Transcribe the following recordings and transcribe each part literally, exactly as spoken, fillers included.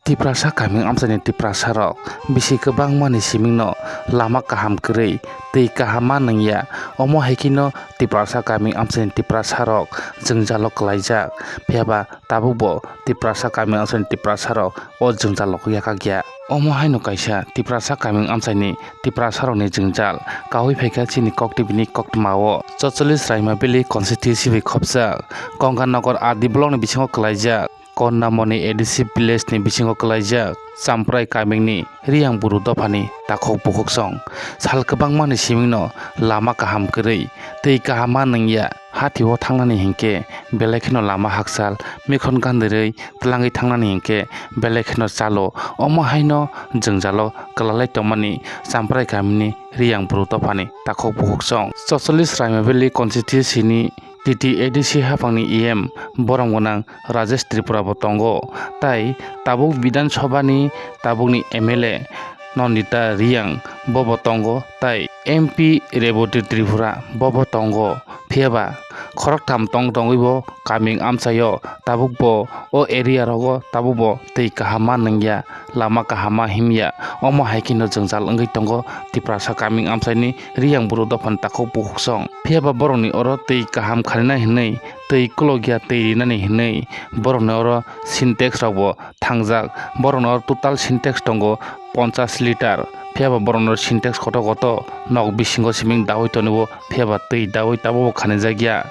Tiprasa kaming amchaini Tiprasarok bisi kwbangmani simingno lama kaham kwrwi twi kaham ma nungya. Omo hai kheno Tiprasa kaming amchaini Tiprasarok jwngjalo kwlaijak. Phiyaba tabukbo Tiprasa kaming amchaini Tiprasarok o jwngjalo yakakya. Omo haino kaisa Tiprasa kaming amchaini Tiprasarokni jwngjal kaui phaikha chini koktwbini koktwmao. Chotcholis Raima Valley constituency bai khopjak Konganogor R D blockni bisingo kwlaijak. Konnamoni A D C village ni bisingo kwlaijak Champrai kamingni Riyang Buru dophani takhuk bukhuksong sal kwbangmani simingno lama kaham kwrwi twi kaham ma nungya. Hathio thangnani hinkhe belai kheno lama hakchal, mikhon gandirwi twlangwi thangnani hinkhe belai kheno chalo. Omo haino jwngjalo kwlalai tongmani Champrai kamini Riyang Buru dophani takhuk bukhuksong. Chotcholis Raima Valley constituency ni T T A D C haphangni E M borom gwnang Rajesh Tripura bo tongo, tai tabuk Bidhan Sabha ni tabukni M L A Nandita Riyang bobo tongo, tai M P Rebati Tripura bobo tongo. Phiyaba khoroktham tong tongwi bo kaming amchaio tabuk bo o area rogo tabuk bo twi kaham ma nungya. Lama kaham ma himya. Omo hai kheno jwngjal wngwi tongo Tiprasa kaming amchaini Riyang Buru dophani takhuk bukhuksong. Phiyaba borokni oro twi kaham kharinai hinwi, twi kolokya twi rinani hinwi borokni oro Sintex rokbo thangjak. Borokni oro total Sintex tongo ponchas litre. Phiyaba borokni oro Sintex koto koto nok bisingo siming daui tonwi bo, phiyaba twi daui tabukbo khanijakya.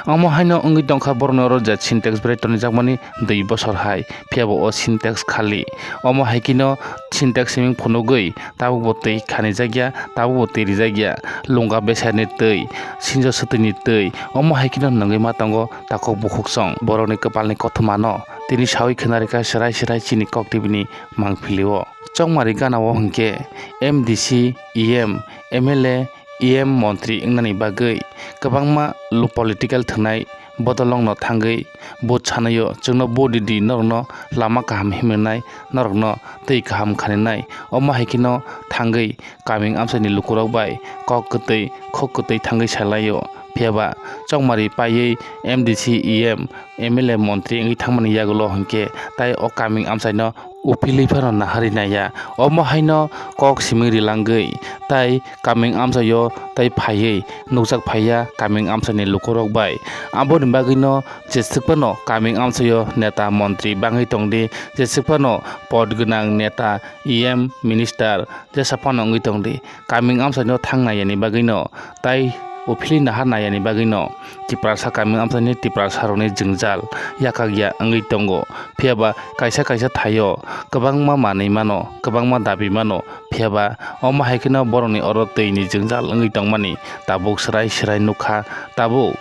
Omo haino wngwi tongkha borokni oro je Sintex berai tonijakmani dui bosor hai. Phiyaba o Sintex khali. Omo hai kheno Sintex siming phunugwi tabukbo twi khanijakya, tabukbo twi rijakya. Lunga beserni twi, sinjo swtwini twi, omo hai kheno nungwi ma tongo takhuk bukhuksong. Borokni kwpalni kothomano tini saui khwnarikha, serai serai chini koktwbini mangpilio. Chongmari ganao hinkhe M D C, E M, M L A, E M montri wngnani bagwi kwbangma lo-, political thwngnai bodolongno thangwi vote sanaio, chwngno vote ridi, norokno lama kaham himnai, norokno twi kaham khaninai. Omo hai kheno thangwi kaming amchaini lukurok bai kok kwtwi khuk kwtwi thangwi salaio. Phiyaba chongmari paiwi M D C, E M, M L A montri wngwi thangmani yagulo hinkhe tai o kaming amchaino uphilwi phano naharwi naiya. Omo haino kok siming rilangwi tai kaming amchaio tai phaiwi nukjak phaiya kaming amchaini lukurok bai. Aboni bagwino jeswk phano kaming amchaio neta montri bangwi tongdi, jeswk phano pod gwnang neta, E M, minister jesa phano wngwi tongdi. Kaming amchaino thang naiyani bagwino tai uphilwi nahar naiyani bagwino Tiprasa kaming amchaini Tiprasarokni jwngjal yakakya wngwi tongo. Phiyaba kaisa kaisa thaio kwbangma manwi mano, kwbangma dabi mano. Phiyaba omo hai kheno borokni oro twini jwngjal wngwi tongmani tabuk swrai swrai nukha. Tabuk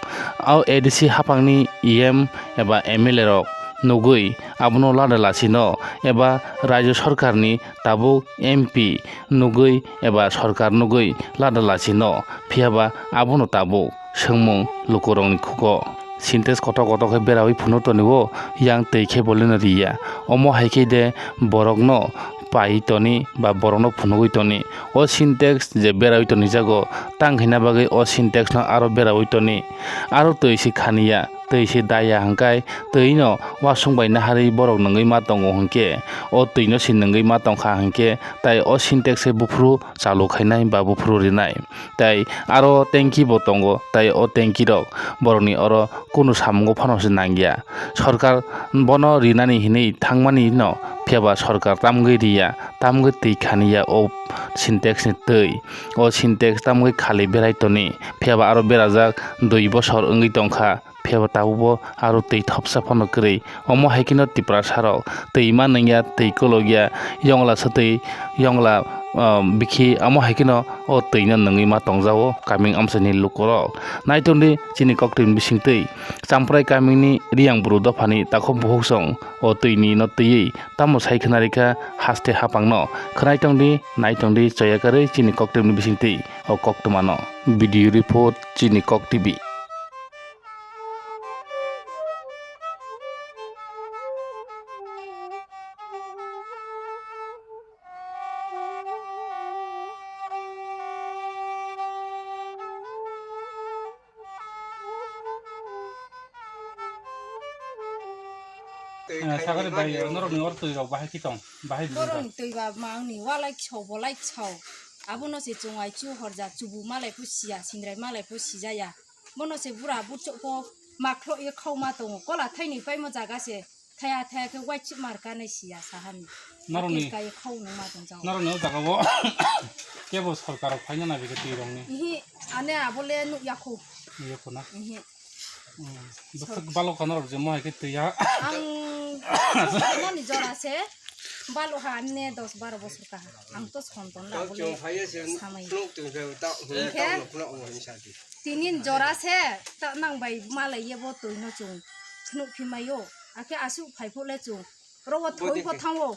o A D C haphangni E M eba M L A rok nugwi abono lada lasino eba Rajya Sarkarni tabuk M P nugwi eba sorkar nugwi lada lasino, phiyaba abono tabuk swngmung lukurokni khugo. Sintex kotor kotor khe beraui phunuk tonio, yang twi khe bolino riya. Omo hai khe de borokno pai toni ba borokno phunugwi toni. O Sintex je beraui tonijago, tang hina bagwi o Sintex no aro beraui toni. Aro twi se khaniya, twi se daya hwnkhe twi no wasung bai naharwi borok nungwi ma tongo hwnkhe, o twi no se nungwi ma tongkha hwnkhe, tai o Sintex se buphuru chalu khainai ba buphuru rinai. Tai aro tanki bo tongo, tai o tanki rok borokni oro kunu samungo phano se nangya. Sorkar bono rinani hinwi thangmani no, phiyaba sorkar tamgwi riya, tamgwi twi khaniya o Sintex ni twi. O Sintex tamgwi khali berai toni, phiyaba aro berajak dui bosor wngwi tongkha. Phiyaba tabukbo aro twi thopsa phano kwrwi. Omo hai kheno Tiprasarok twi ma nungya, twi kolokya, yongla swtwi, yongla, ah, bikhi, omo hai kheno o twino nungwi ma tongjago kaming amchaini lukurok. Naitongdi chini koktwini bisingtwi Champrai kamini Riyang Bru dophani takhuk bukhuksong o twini no twiwi tamo sai khwnarikha haste hapangno. Khwnaitongdi, naitongdi, choyakarwi chini koktwini bisingtwi o koktwmano. Video report, chini Kok T V. Eh, sakari bai, norokni oro twi rok bahai khe tong, bahai bwrwi rok. Borokni twi ba mangni walai kso bolai kso. Abono se chwng ai chu horjak chubu malai pho siya, sindrai malai pho sijaya. Bono se bura buchuk pho makhlo ye khau ma tongo. Kola thaini paimo jaga se thaya thaya khe waithik mar kanai siya sahani. Norokni Akhir kai khau nung ma tong jao. Norokni o jaga o kebo sorkar rok phaina na bikhe twi rokni. Ihi, ane abole nuk yakho. Nuk yakho na? Ihi. Hmm. Bwswk balok kha norok je mo hai khe twi ya. Ang nani jora se balok ha amne dos baro bosor ka. Ang to son ton la bole samai. Hingkhe tinin jora se ta nang bai malai ye bo twi no chwng nuk phi maio. Akhe asuk phai phuk le chwng Rogo thoi pho thango,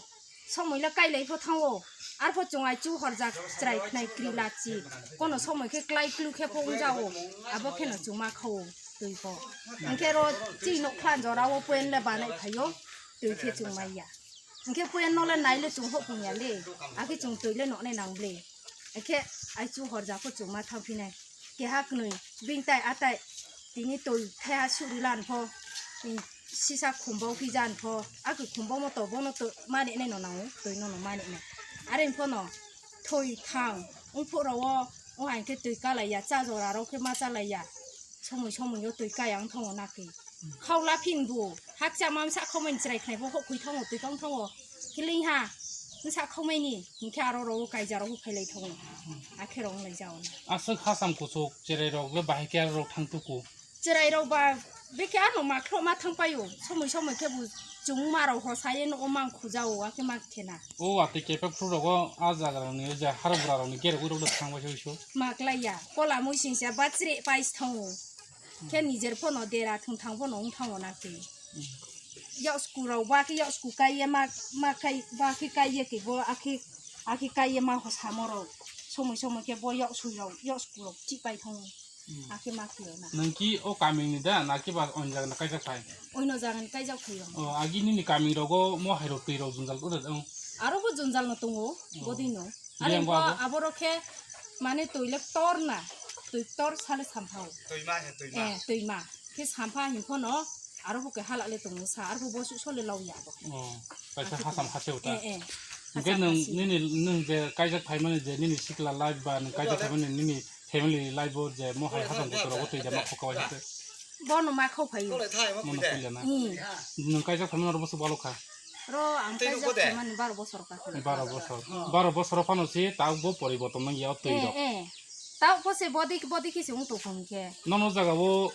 somoi le kailai pho thango. Arpho chwng ai chu horjak chwrai khnai kri lachi. Kono somoi khe klai klu khe pho wngjao. Abo kheno chwng ma khao twi pho. Hingkhe ro chini nok khlan jora o point le banai phaio, twi khe chwng mai ya. Hingkhe point no le nai le chwng hopung ya le. Akhe chwng twi le noknai nang ble. Akhe ai chu horjak pho chwng ma thang phinai. Keha kwnwi bini tai atai tini twi thaiha suri lan pho, sisa khumbau phi jan pho, a khe khumbau mo to bono to mani nai no nango, twi no no mani nai. Are pho no thwi thang, wng phuk rao, wng hai khe twi kalai ya, cha jora rao khe ma chalai ya, somoi somoi yo twi kaya wng thango na khe. Khao la phin bo, hakcha ma msa khomoi chwrai khnai bo, hok khui thango, twi kang thango. Kiling ha, nsa khomai ni, hingkhe aro rok kaija rok phai lai thango. Akhe rok lai jao. Aswk hasam kuchuk cherai rok le bahai khe aro rok thang tuku. Cherai rok ba, bikhe ano makhlo ma thang paio. Somoi somoi khe bo chwng ma rok hosa ye no mang khujao, akhe ma khena. O ate kepe phru rogo a jaga rok ni o ja haro bura rok ni gere ui rok le thang bai so. Ma klai ya, kola mui sing se ba chre pais thango. Khe nijer phono dera thung thang phono wng thango na khe. Yak sku rok ba khe yak sku kai ye ma, ma kai ba khe kai ye khe bo akhe, akhe kai ye ma ho samo rok. Somoi somoi khe bo yak sui rok, yak sku rok chi pai thango. Akhe ma khe na. Nang ki o kami ni da, na ki ba on jaga na kaijak phai? Oino jaga ni kaijak phai o. O, agi nini kami rogo mo hai rok twi rok junjal ure dong. Aro bo junjal no tongo, bodi no. Are Yang bo bo abo? Aborok khe mane twi le tor na, twi tor sale sampha o. Twi ma he, twi ma. Eh, twi ma. Khe sampha hin phono, aro bo khe hala le tongo sa, aro bo bosu sole lau ya bo. Oh, kaisa hasam hase uta. Eh, eh. Hingke nwng nini, nwng je kaijak phaimani je nini sikla life ba nwng kaijak phaimani nini family life bo je mo hai hasam kutu rogo twi jama khokawai hase. Bono ma khau phaio. Mono puila na. Hmm. Nwng kaijak phaimani oro bosu balok kha. Ro ang kaijak phaimani baro bosor ka. Baro bosor. Baro bosor phano si tao bo poriborton nang ya twi rok. Eh, eh. Tao bo se bodi, bodi khe se wng tong khe. Nono jaga o,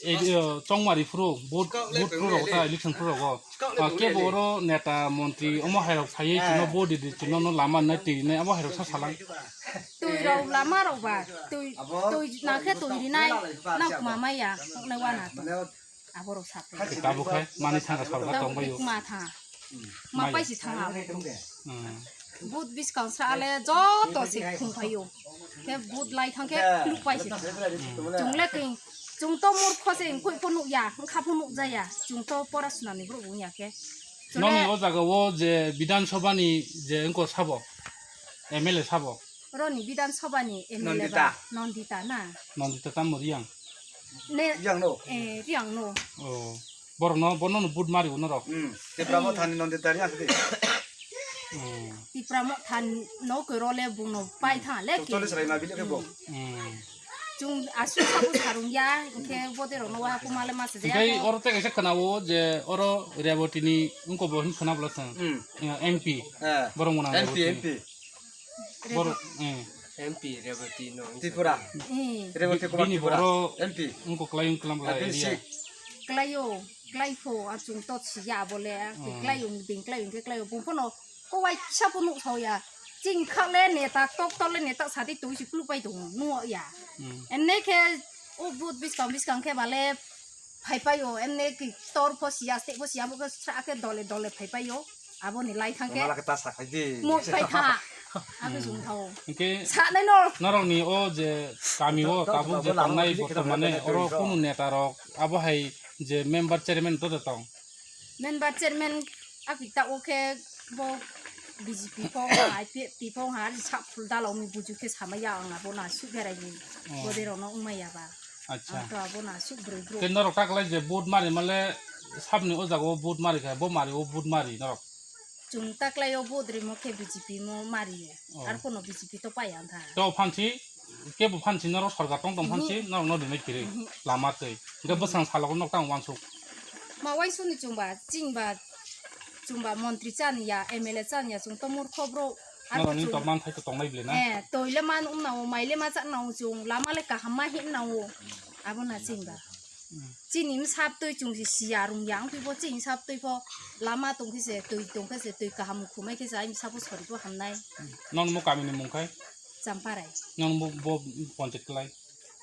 eh, eh, chongmari phuru, vote, vote phuru rok ta election phuru rogo. Ah, kebo oro neta, montri, omo hai rok phaiwi chwngno vote di di, chwngno no lama nai twi nai, omo hai rok sa salang. Twi rok lama rok ba, twi, twi na khe twi rinai, nang kuma maya, nai wana to. Aborok sakhe. Tabuk hai mani thanga sorkar tong baio. Ma tha. Ma paisi thanga abo. Hmm. But biskang sa ale joto se khung phaio. Khe but lai thang khe kluk paisi thanga. Chung le keng, chung to murkho se koi pho nuk ya, kha pho nuk jaya. Chung to porasuna ni bro bunya khe. Noni o jaga o je Bidhan Sabha ni je wngko sabo, M L A sabo. Roni Bidhan Sabha ni M L A Nandita. Ba Nandita na? Nandita tamo Riang? Ne, Riang no? Eh, Riang no. Oh. Borok no, bono no vote mari uno rok. Hmm. Tipra mo thani Nandita Riang sidi. Hmm. Tipra mo than no ke role bung no pai tha le ke. Cholish rai ma bile ke bo. Hmm. Chung asu sabu sarung ya, ke bote rok no wa kuma le mas je. Kai oro te kaisa kana o je oro Reboti ni ungko bo hin khana bla sang. Hmm. Ya, M P. Eh. Borok mona M P, Reboti. M P. Borok, eh. M P Reboti no. Tripura. Eh. Reboti Kumar bini Tripura. Borok M P. Ungko klayung klam bla M P area. Six. Klayo, klaipho, achung tot si ya bole, hmm, klayo, bing klayo, ke klayo, bung phono, ko wai sa pho nuk sao ya. Ching khak le neta, tok tok le neta, sadi tui si plu pai tongo, nuo ya. Hmm. Enne khe, o but biskang, biskang khe bale, phai paio, enne ki tor pho siya, step pho siya, bo khe sra khe dole, dole phai paio. Aboni lai thang khe. Wala khe ta sa khai di. Mo phai tha. Abi jung thao. Hingke sa nai no. Norok ni o je kami o tabuk je tongnai bortomane oro kunu neta rok abo hai je member chairman to tong. Member chairman abi ta o khe bo B J P phong ha, I P F T phong ha, sa phul dalok mi buju khe sama ya ang abo na su berai ni. Oh. Bode rok no wngma ya ba. Acha. Ang to abo na su broi bro. Ke norok ta klai je vote mari male Sabni o jaga o vote mari kha, bo mari o vote mari norok. Chwng taklai o vote rimo khe B J P mo mari. Oh. Ar kono B J P to paiya wngkha. To phansi, kebo phansi norok sorkar tong tong phansi, mhm, norok no rinai kiri, mhm, lama twi. Hingke bwsang salogo nok tang wansuk. Ma wansuk ni chwngba, chwngba, chwngba montri chani ya, M L A chani ya, chwng to murkho bro. Ar norok ni chwng to man thai to tongnai bile na? Eh, toile man umna o, maile ma chana o chwng, lama le kaham ma hinna o. Abo na chwngba. Hmm. Chini msap twi chwng si siya rung yang twi bo chini msap twi pho lama tong khe se twi tong khe se twi kaham khumai khe se ai msap bo sori bo hamnai. Nong mo kami ni mung khai? Champarai. Nong bo, bo ponchayat klai?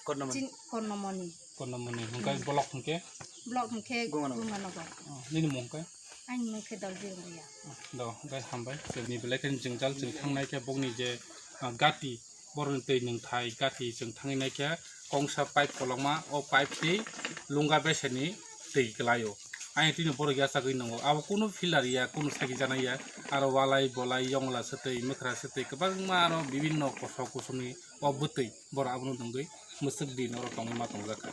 Kornomoni. Chin-, Kornomoni. Kornomoni. Hingkai hmm, block hingke? Block hingke Gunganogo. Gunganogo. Oh, nini mung khai? Aini mung khe Dolbirung Reang. Do, hingkai hambai. Ni belai khe jwngjal chwng thangnai khe bokni je, ah, gati. Borokni twi nwngthai gati chwng thangwi naikhe kongsa pipe kolokma, o pipe twi lunga beseni twi kwlaio. Ayang twino borok yachagwi nwngo. Abo kunu filter ya, kunu sagi jana ya. Aro walai bolai yongla swtwi, mwkhra swtwi kwbangma aro bibinno kosok kusuni o bwtwi borok abono nungwi mwswk din oro tongwi ma tongjakha.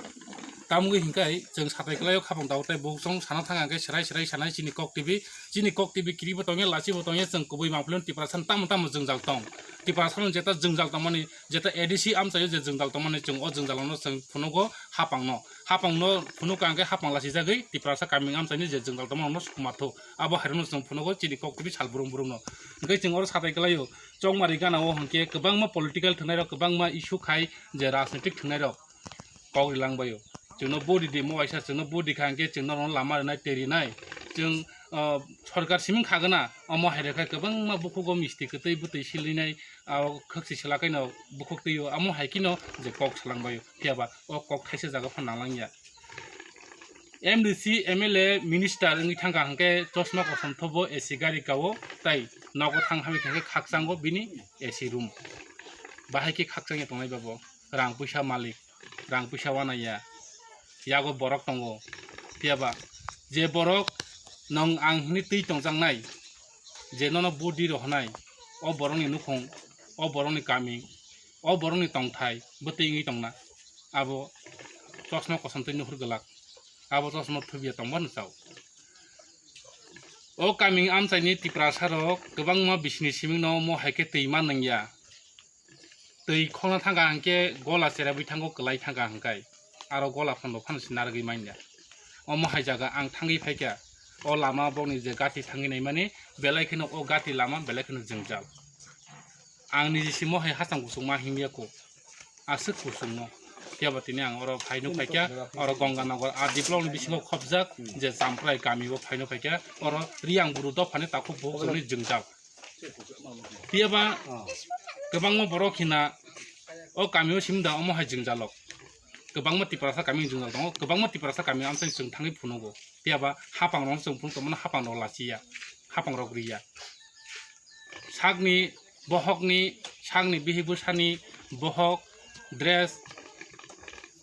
Tamungwi hinkhai chwng satai kwlaio khapang tabuk tei bo chwng sana thang hwnkhe serai serai sanai chini kok T V, chini kok T V kiribo tongya, lachibo tongya, chwng kubui mangpilon Tiprasa tamo tamo jwngjal tong. Tiprasa no jeta jwngjal tongmani, jeta A D C amchaio je jwngjal tongmani, chwng o jwngjal no chwng phunugo hapang no. Hapang no phunugo hwnkhe hapang lachijagwi Tiprasa kaming amchaini je jwngjal tongmani no sukuma thuk. Abo hairokno chwng phunugo chini kok T V sal brum brum no. Hwnkhe chwng oro satai kwlaio, chongmari gana o hwnkhe kwbangma political thwngnairok, kwbangma issue khai je rajnitik thwngnairok kok rilangbaio. Chwngno body di mo waisa chwngno body kha hwnkhe chwngno lama rinai tei rinai. Chwng, ah, sorkar siming khagana omo hai rwkha kwbangma bukhugo misti kwtwi bwtwi silinai, ah, khwksi sela kaino bukhuk twio amo hai kheno je kok salangbaio. Phiya ba o kok thaisa jaga phan nanglang ya. M D C, M L A, minister wngwi thangkha hwnkhe chosma kosom thobo A C gari kao tai nogo thang hamwi khe khakchango bini A C room. Bahai khe khakchangya tongnai babo rang puisa malik. Rang puisa wanaya, yago borok tongo. Phiya ba je borok nwng ang hinwi twi tongjaknai, je nono body rohornai, o borokni nukhung, o borokni kami, o borokni tongthai bwtwi wngwi tongna, abo chosma kosom twi nuhur glak, abo chosma thubya tongba no chao. O kami amchaini Tiprasa rok kwbangma bisini simingno mo hai khe twi ma nangya. Twi khokna thangkha hwnkhe gola cherabwi thango, kwlai thangkha hwnkhe aro gola phanbo phano se narwgwi manya. Omo hai jaga ang thangwi phaikha, o lama bokni je gati thangwi naimani belai kheno o gati lama belai kheno jwngjal. Ang niji simo hai hachang kuchukma himya kho, aswk kuchukno. Phiya ba tini ang oro phaino phaikha, oro Gonganagar R D block ni bisingo khopjak je Champrai kami o phaino phaikha, oro Riyang buru dophani takhuk bukhuk chwngni jwngjal. Phiya ba kwbangma borok hina o kami o simi da omo hai jwngjalok. Kwbangma Tiprasa kami jwngjal tongo, kwbangma Tiprasa kami amchai chwng thangwi phunugo. Phiya ba hapang rok chwng phunuk tongmano hapang rok lachiya, hapang rok riya. Sakni bohokni, sakni bihik bwsani bohok, dress,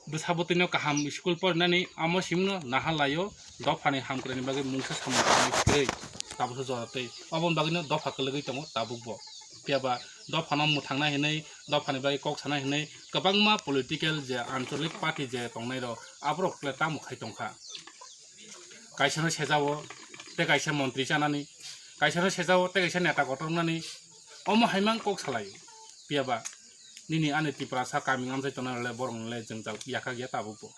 bwsa bwtwino kaham school porinani amo simino nahalaio, dophani hamkraini bagwi mungsa samung tangwi kwrwi tabukso jora twi. Oboni bagwino dopha kwlwgwi tongo tabukbo. Phiya ba dophano mwthangna hinwi, dophani bagwi kok sana hinwi kwbangma political je ancholik party je tongnairok aborok le tamo khai tongkha. Kaisano sejao tei kaisa montri chanani, kaisano sejao tei kaisa neta kotor wngnani, omo hai mang kok salai. Phiya ba nini ani Tiprasa kami amchai tongnai rok le borok no le jwngjal yakhak ya tabuk bo.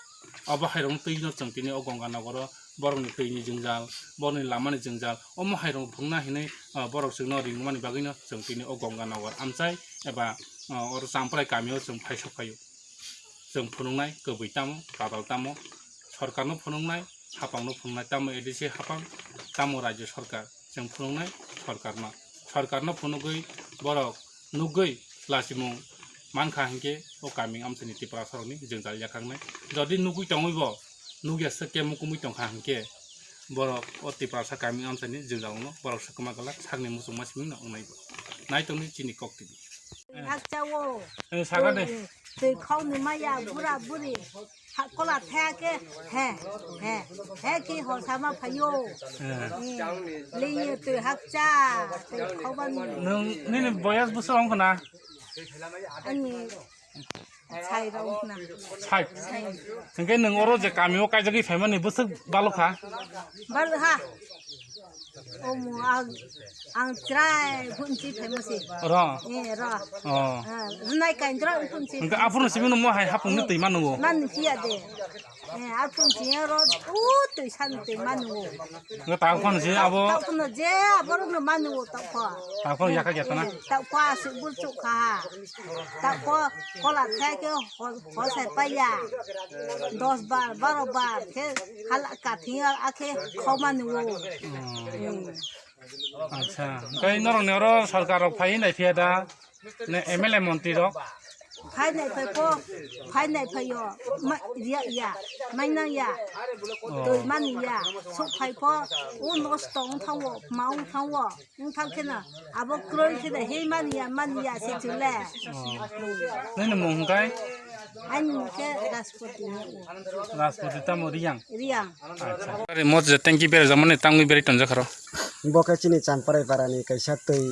Obo hai rok no twi no chwng tini o Gonganagar o borok ni twi ni jwngjal, borok ni lama ni jwngjal, omo hai rok phunukna hinwi, ah, borok chwng no ringmani bagwi no chwng tini o Gonganagar amchai eba, ah, oro Champrai kami o chwng phai sok phaio. Chwng phunuknai kwbwi tamo, badal tamo, sorkar no phunuknai, hapang no phunuknai, tamo A D C hapang, tamo rajyo sorkar, chwng phunuknai sorkar no. Sorkar no phunugwi borok nugwi lachimung mankha hinkhe o kami amchaini Tiprasa rokni jwngjal yakhaknai. Jodi nugwi tongwi bo, nugya swk khe mukumui tongkha hinkhe borok o Tiprasa kami amchaini jwngjal no borok swkma glak sakni muchungma simi no wngnai bo. Naitongdi chini kok T V. Hakcha o. Eh, sakha de. Twi khau ni maya bura buri. Ha, kola thaya ke. He, he. He ki hor sama phayo. Eh. Eh, liye twi hakcha. Twi khau bani. Nung, nini boyas bwswk wng khna? Ani Sai rok na. Sai. Sai. Hingke nwng oro je kamio kaijagwi phaimani bwswk balokha? Balokha. Omo ang, ang chwrai phunchi phaimasi. Oro? Eh, ro. Oh. Ah, runai kain chwrai phunchi. Hingke aphuru simi no mo hai hapungni twi manu. Man phiya de. Eh, aphunchi ro u twi san twi manu. Hingke ta phunchi abo. Ta phunchi je abo no manu ta pho. Ta phunchi yaka yata na. Ta pho asuk bul chuk kha. Ta pho kola khai ke hol, hol sai paiya. Dos bar, baro bar ke hala kathi akhe khoma nuwo. Hmm. Acha, kai norok ni oro sarkar rok phai nai phiya da? Ne M L A montri rok? Phai nai phai po, phai nai phai yo, ma, riya ya, mai nang ya. Oh. Doi mani ya, sok phai po, o nosto wng thango, ma wng thango. Wng thang kheno, abo kroi kheno, hei mani ya, mani ya, se chule. Oh. Nini mung hwnkhe? Ani mung khe Raspati. Raspati tamo Riyang? Riyang. Acha. Are mo je tengki bere jamani tangwi bere tonja kharo. Bo khe chini Champarai parani kaisa twi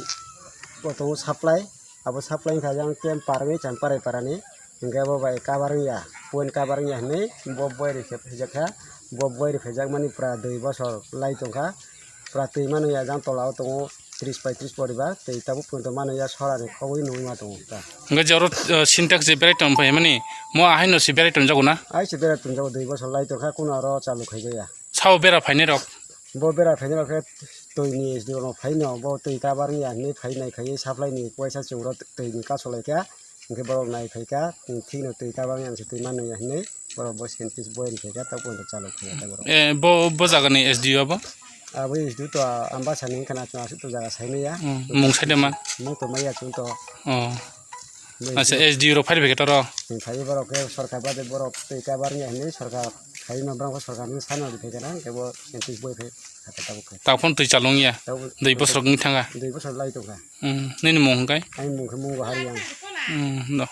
bo tongo supply. Abo supply wngkha yang camp parwi Champarai parani. Hingke bo bai kabar wngya, point kabar wngya hinwi bo boyri khe phaijakha. Bo boyri phaijakmani pura dui bosor lai tongkha. Pura twi mano ya jang tola o tongo tris paitris poribar, tei tabuk poito mano ya sorani khogwi nungwi ma tongo ta. Hingke je oro, eh, Sintex je berai tong phaimani, mo ahaino se berai tongjago na? Ai se berai tongjago, dui bosor lai tongkha, kuno aro chalu khaijaya. Sao bera phainai rok? Bo bera phainai rok khe twi ni S D O no phaino, bo twi kabar wngya hinwi phainai khaiwi supply ni waisa chwng ro twi ni kasolai kha. Hingke borok nai phaikha, thikno twi kabang yang se twi mano ya hinwi borok bo scientist bo ri phaikha, tabuk poito chalok phaikha ta borok. Eh, bo, bo jagani S D O bo? Abo S D O to Ambasani wngkha na, chwng aswk to jaga saimaya. Hmm, mung saida man? Mung to maya chwng to. Oh. Bo Acha, S D O. S D O rok phai phaikha toro? Hmm, phai borok khe sorkar bade borok twi kabar ya hinwi sorkar phai no borok sorkar ni sana ri phaikha na, hingke bo scientist bo phai kha ta tabuk khe. Taphon twi chalung ya? Tabuk Dui bosrok wng thanga? Dui bosor lai tongkha. Hmm, nini mung hwnkhe? Ani mung khe Mungo Hari ang. Hmm, do.